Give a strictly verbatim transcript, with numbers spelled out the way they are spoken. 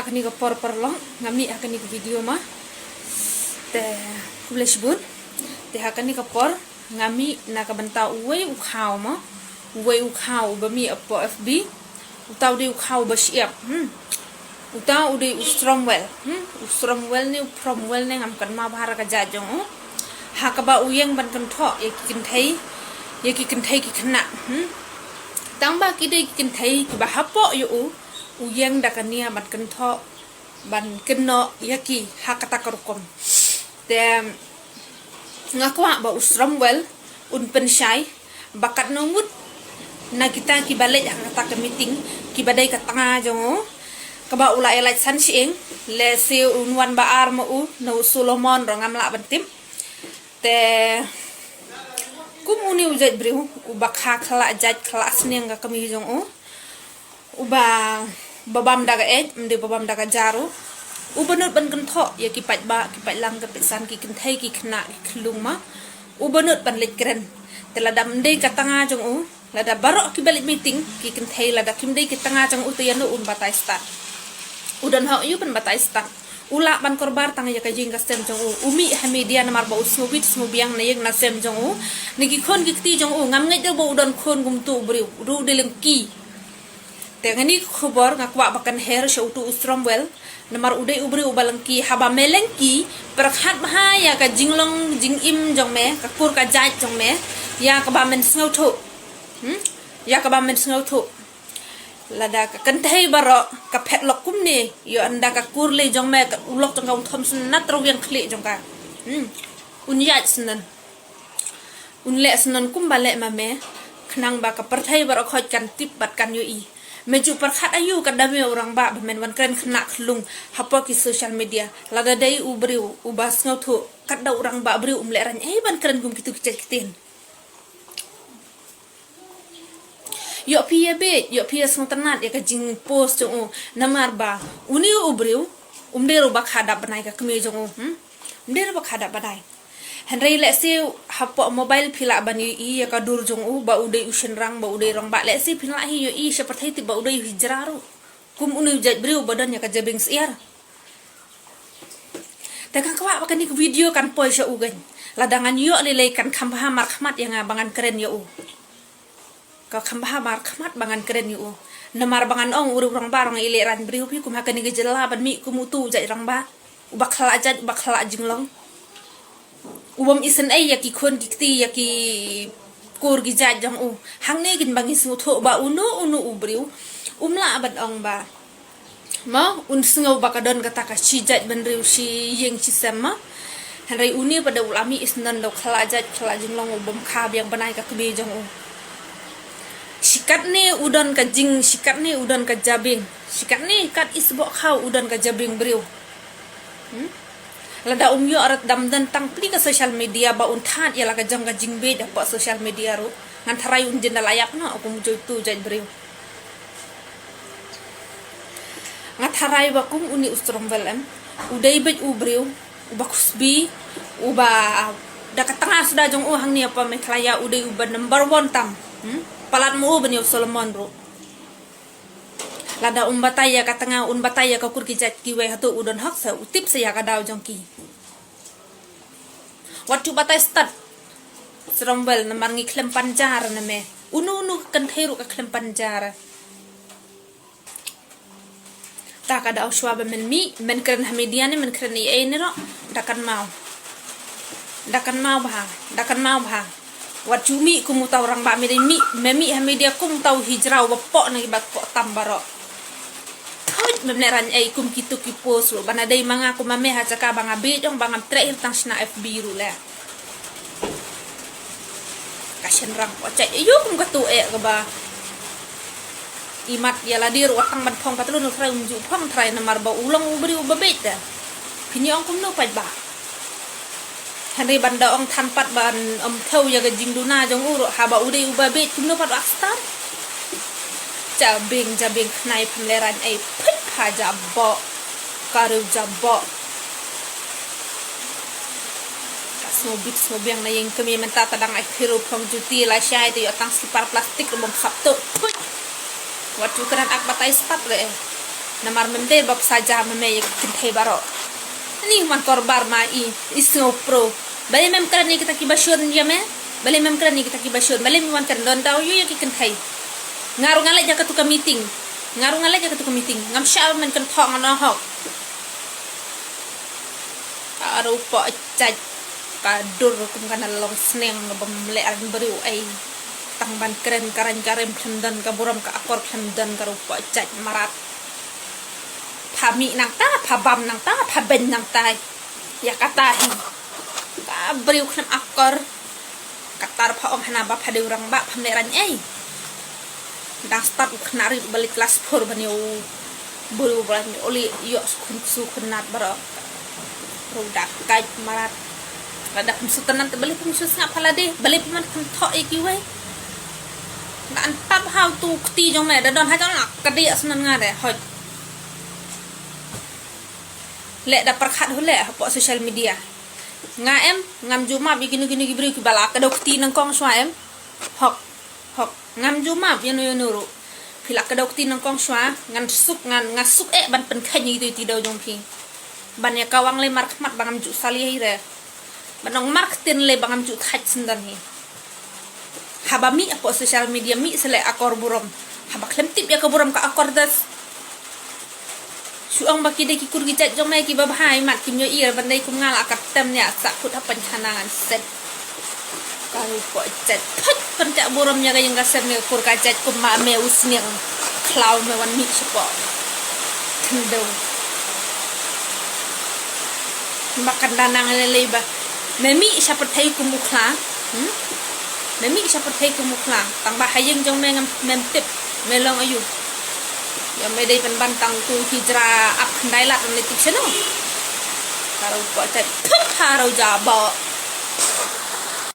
Kane ka por paralok nga mih ha kane ka video ma. Te khublei shibun. Te ha kane ka por nga mih na ka bynta uwei u khaw ma. Uwei u khaw uba mih hapoh F B. Uta u dei u khaw uba shyiap. Hmm. Uta u dei u Stromwell. Hmm. U Stromwell ne u Promwell ne ngam kynmaw bha ïa ka jait jong u. Ha kaba u ïeng ban kynthoh ïa ki kynthei, ïa ki kynthei ki khynnah. Hmm. Tang ba ki dei ki kynthei kiba hapoh ïa u, u ïeng da ka nia ban kynthoh, ban kynnoh ïa ki ha kata ka rukom. Te nga kwah ba u Stromwell un pynshai ba katno ngut na kita kiba leit ha kata ka meeting kiba dei ka tnga jong u, kaba u la ïalait san shyieng, lehse un wan ba ar ma u, na u Solomon ruh ngam lah ban tip. Te kum une u jait briew uba kha khlak jait khlak sniang ka kmie jong u, uba, ba bam da ka eit, ym dei ba bam da ka ja ruh. Uba nud ban kynthoh ïa ki paidbah, ki paidlang, ki paidsan, ki kynthei, ki khynnah, ki khyllung ma. Uba nud ban leit kren. Te lada ym dei ka tnga jong u, lada baroh kiba leit meeting, ki kynthei, lada kim dei ki tnga jong u te ïano un batai stad? U don hok ïa u ban batai stad. U lah ban kyrpad tang ïa ka ïing ka sem jong u. U mih ha media namar ba u sngewbit sngewbiang na ïing na sem jong u. Na ki khun ki kti jong u, ngam ngeit de ba u don khun kumtu u briew. U dei u dei lynti. Te nga ni ka khubor nga kwah ba kan her sha utu u Stromwell. Namar u dei u briew uba lynti, haba me lynti, pyrkhat bha ïa ka jinglong jingim jong me, ka kur ka jait jong me, ïa kaba men sngewthuh. Hmm? Ïa kaba men sngewthuh. Lada ka kynthei baroh ka phet lok kumne, ïoh ynda ka kur lei jong me, ka u lok jong ka un thom sngewtynnat rwiang khlieh jong ka. Hmm. Un ïaid sngewtynnat. Un leh sngewtynnat kumba leh ma me, khnang ba ka pyrthei baroh khoit kan tip bad kan ïohi. Me ju pyrkhat aïu ka dame u rangbah ba men wan kren khynnah khyllung hapoh ki social media. Lada dei u briew uba sngewthuh, katba u rangbah briew um leh rang ei ban kren kum kitu ki jait ktien. Ïoh phi ïa beit, ïoh phi ïa sngewtynnat ïa ka jingpost jong u, namar ba une u briew um dei ruh ba kha dap bnai ka kmie jong u, hmm? Um dei ruh ba kha dap bnai. Hynrei lehse hapoh mobile phi lah ban ïohi ïa ka dur jong u, ba u dei u shynrang, ba u dei rangbah, lehse phi lah hi ïohi sha pyrthei tip ba u dei u hijra ruh. Kum une u jait briew ba don ïa ka jabieng syiar. Te nga kwah ba kane ka video kan poi sha u kein. Lada ngan ïoh lei lei kan kham bha markhmat ïa nga ba ngan kren ïa u. Ka kham bha markhmat ba ngan kren ïa u. Namar ba ngan ong u rangbah ruh i leh rang briew phi kum ha kane ka jylla ban mih kum utu u jait rangbah. Uba khlak jait, uba khlak jinglong. U bym isynei ïa ki khun ki kti ïa ki kur ki jait jong u. Hangne kein ba ngi sngewthuh ba uno uno u briew um lah ban ong ba, mo, un sngew ba ka don kata ka shi jait bynriew shi ïing shi sem, mo. Hynrei une pat da u la mih isynei da u khlak jait khlak jinglong, u bym kha biang bnai ka kmie jong u. Shi katne u don ka jing, shi katne u don ka jabieng. Shi katne kat isboh khaw u don ka jabieng briew. Hmm? Lada um ïoh rat dam don tang pli ka social media ba un thad ïa la ka jong ka jingbeit hapoh social media ruh, ngan tharai un jin da la ïap noh kum u jait tu jait briew. Nga tharai ba kum une u Stromwell em, u dei beit u briew uba khusbi, uba da ka tnga suda jong u hangne hapoh Meghalaya u dei uba number one tam. Hmm? Palat mo u ban ïa u Solomon ruh. Lada um batai ïa ka tnga, un batai ïa ka kur ki jait kiwei, hato u don hok sa, u tip sa ïa ka daw jong ki? Wat ju batai stad, Stromwell, namar ngi khlem pan jar na me. Uno uno ka kynthei ruh ka khlem pan jar. Ta ka daw shuwa ba men mih, men kren ha media ne men kren ei ei ne ruh, da kynmaw. Da kynmaw bha, da kynmaw bha. Wat ju mih kum uta u rangbah, me dei mih, me mih ha media kum uta u hijra uba poh na kiba poh tam baroh. Thuid, mem leh rang ei kum kitu ki post ruh, ba na dei ma nga kum ma me ha jaka ba nga beit ong ba ngam treh hi tang shna F B ruh leh. Ka shynrang poh jait, ïoh kum katu eh kaba imat ïa lade ruh wat tang ban phong patlun u trai um ju phong trai namar ba u long u briew uba beit da. Phin ïa ong kumno paidbah. Hynrei ban da ong than pat ban ym thew ïa ka jingduna jong u ruh haba u dei uba beit kumno pat u ak stad. Jabieng, jabieng khnai phan le rang ei phin pha jaboh. Ka riew jaboh. Ka sngewbit sngewbiang na ïing kmie mynta ta dang ai khiro phong juti la shai te ïoh tang slipar plastik ruh bym khap tuh. Phuit. Wat ju kren ak batai stad re. Namar mem dei ba psa ja me me ïa ki kynthei baroh. Ani man korbar ma i, i sngewpro. Balei mem kren ïa kita kiba shun ïa me? Balei mem kren ïa kita kiba shun? Balei mem wan kren don daw ïa ki kynthei? Nga ruh nga leit ïa katu ka meeting. Nga ruh nga leit ïa katu ka meeting. Ngam shah ban kren thoh nga noh hok. Ka ruh poh jait. Ka dur kum ka na long sneng bym leh rang briew ei. Tang ban kren ka rang ka rem khlem don ka burom ka akor khlem don ka ruh poh jait marat. Pha mih nangta, pha bam nangta, pha beiñ nangta. Ïa kata hi. Ka briew khlem akor. Kata ruh pha ong hana ba pha dei u rangbah pham leh rang ei. Dang start u khynnah rit ba leit klas four ban ïa u briew ba leit ïoh su khun su khynnat baroh. Ruh da kait marat. Lada pynsuh tynat te balei pynsuh sngap ha lade, balei pynman pynthok ïa kiwei. Da an tap ha utu kti jong me, da don ha jong nga, ka dei asnan nga de, hoi. Leh da pyrkhat hu leh hapoh social media. Nga em, ngam ju map ïa kino kino ki briew kiba la kdew kti nyngkong shuwa em. Hok, hok, ngam ju map ïano ïano ruh. Phi la kdew kti nyngkong shuwa, ngan suk, ngan, nga suk eh ban pynkheiñ ïa itu iti daw jong phi. Ban ïa kawang lei markhmat ba ngam ju salia hi re. Ban ong marktin lei ba ngam ju thait syndon hi. Haba mih hapoh social media mih sa leh akor burom. Haba khlem tip ïa ka burom ka akor das. Shu ong ba ki dei ki kur ki jait jong me kiba bha i mat kim ïohi ban dei kum nga la ka tem ïa sa khut ha pynkhana ngan set. Ka ruh poh jait. Phut pyntiak burom ïa ka ïing ka sem ne kur ka jait kum ma me u sniang khlaw me wan mih shapoh. Tyndew. Ba kan da nang lei lei ba. Me mih sha pyrthei kum u khla. Hmm? Me mih sha pyrthei kum u khla. Tang ba ha ïing jong me ngam mem tip. Me long aïu. Ïa me dei pynban tang tu hijra ap khyndai lad ne tip shano. Ka ruh poh jait. Pha ruh ja ba.